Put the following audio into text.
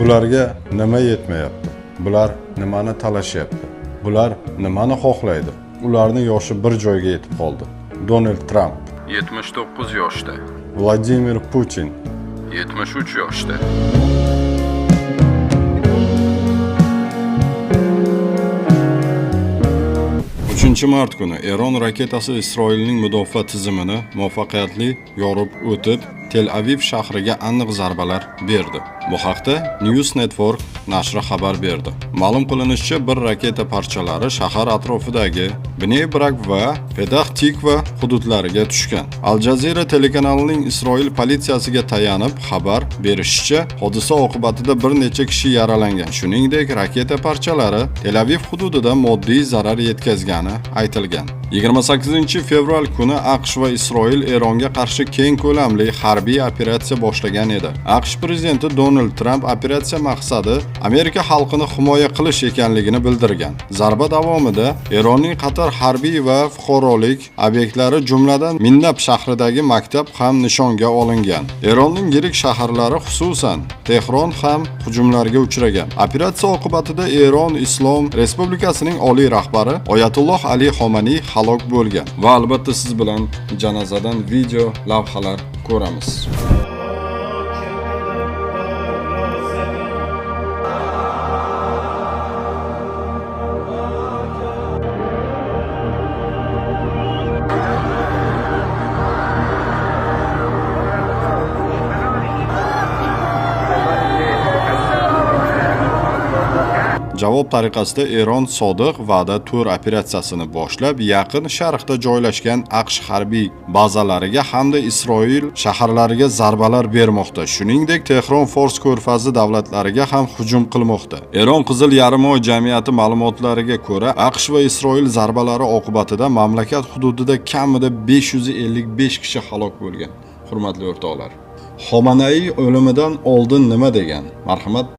Bularga nima yetmayapti? Bular nimani talashyapti? Bular nimani xohlaydi? Ularning yoshi bir joyga yetib qoldi. Donald Tramp 79 yoshda, Vladimir Putin 73 yoshda. 3 mart kuni Eron raketasi Isroilning mudofaa tizimini muvaffaqiyatli yorib o'tib, Tel Aviv shahriga aniq zarbalar berdi. Bu haqda News Network nashri xabar berdi. Ma'lum qilinishicha, bir raketa parchalari shahar atrofidagi Bnei Brak va Petah Tikva hududlariga tushgan. Al Jazeera telekanalining Isroil politsiyasiga tayanib xabar berishicha, hodisa oqibatida bir necha kishi yaralangan. Shuningdek, raketa parchalari Tel Aviv hududida moddiy zarar yetkazgani aytilgan. 28 fevral kuni AQSh va Isroil Eronga qarshi keng ko'lamli harbiy operatsiya boshlagan edi. AQSh prezidenti Donald Tramp operatsiya maqsadi Amerika xalqini himoya qilish ekanligini bildirgan. Zarba davomida Eronning qator harbiy va fuqarolik obyektlari, jumladan Minnab shahridagi maktab ham nishonga olingan. Eronning yirik shaharlari, xususan Tehron ham hujumlarga uchragan. Operatsiya oqibatida Eron Islom Respublikasining oliy rahbari Oyatulloh Ali Xomaniy halok bo'lgan. Va albatta siz bilan janozadan video lavhalar ko'ramiz. Javob tariqasida Eron Sodiq Va'da to'r operatsiyasini boshlab, Yaqin Sharqda joylashgan AQSh harbiy bazalariga hamda Isroil shaharlariga zarbalar bermoqda. Shuningdek, Tehron Fors ko'rfazi davlatlariga ham hujum qilmoqda. Eron Qizil Yarimoy jamiyati ma'lumotlariga ko'ra, AQSh va Isroil zarbalari oqibatida mamlakat hududida kamida 555 kishi halok bo'lgan. Hurmatli o'rtoqlar, Xomanaiy o'limidan oldin nima degan? Marhamat.